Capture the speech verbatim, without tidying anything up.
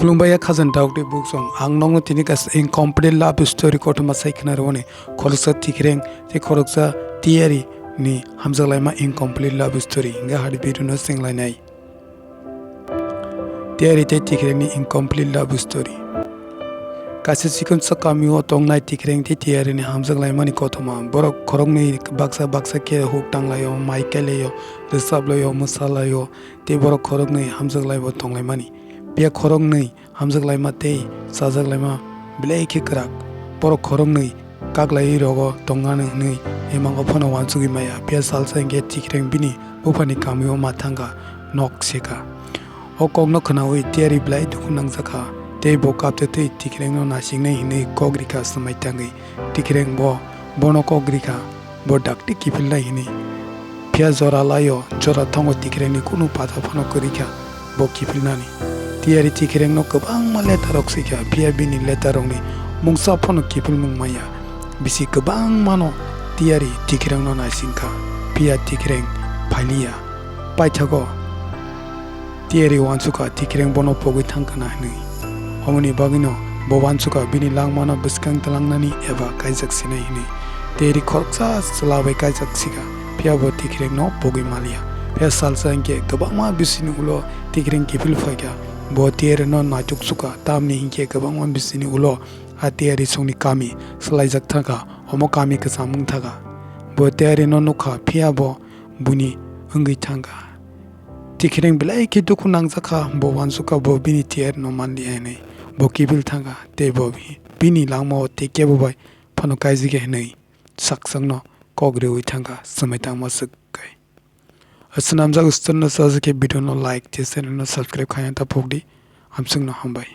Khulumbai ya khajani dauk de buksong, ang nokno tini kaisa incomplete love story kothoma sai khna rwani. Khoroksa Tikreng tei khoroksa Tiyari ni hamjak laima incomplete love story hingga hadi video no senglainai. Tiyari tei Tikreng ni incomplete love story. Kaisa chikonsa kamio tongnai Tikreng tei Tiyari ni hamjak laimani kothoma. Borok khoroknwi baksa baksa khe huk tanglaio, mai kailaio, rwchap laio, mwsa laio, tei borok khoroknwi hamjak laibo tonglaimani. Phiya khoroknwi hamjak laima tei chajak laima belai khe kwrak. Borok khoroknwi kaklaiwi rogo tongmani hwnwi emango phano uansugwi maya. Phiya salsa hinkhe Tikreng bini buphani kamio ma thangkha, nok sekha. O kokno khwnaui Tiyari belai dukhu nangjakha tei bo kaptwi twi Tikrengno naisingnai hwnwi kok rikha swmai tangwi. Tikreng bo bono kok rikha, bo dakti kiphilnai hwnwi. Phiya jora laio, jora thongo Tikrengni kunu pata phano kwrwikha bo kiphilnani. Tiyari Tikrengno kwbangma letter rok swikha, phiya bini letter rokni mungsa phano kiphilmung maya. Bisi kwbangmano Tiyari Tikrengno naisingkha, phiya Tikreng phailiya. Paithago Tiyari uansukha Tikreng bono pogwi thangkha na hwnwi. Omoni bagwino bo uansukha bini langmano bwskang tlangnani eba kaijak sinai hwnwi. Tiyari khoroksa chwla bai kaijak sikha, phiya bo Tikrengno pogwi maliya. Phiya salsa hinkhe kwbangma bisini ulo Tikreng kiphil phaikha. Bo Tiyarino naituk sukha, tamni hinkhe kwbangma bisini ulo a Tiyari songni kami swlaijak thangkha, omo kami kwchangmung thangkha. Bo Tiyarino nukha, phiya bo buini wngwi thangkha. Tikreng belai khe dukhu nangjakha, bo uansukha bo bini Tiyarino manliya hwnwi. Bo kiphil thangkha tei bo bi-, bini langmao tei kebo bai phano kaijikya hwnwi saksakno kok rwui thangkha, swmai tangma swk kai. Swnamjak story no sajak khe video no like tei channel no subscribe khaina ta phukdi. Hamswkno hambai.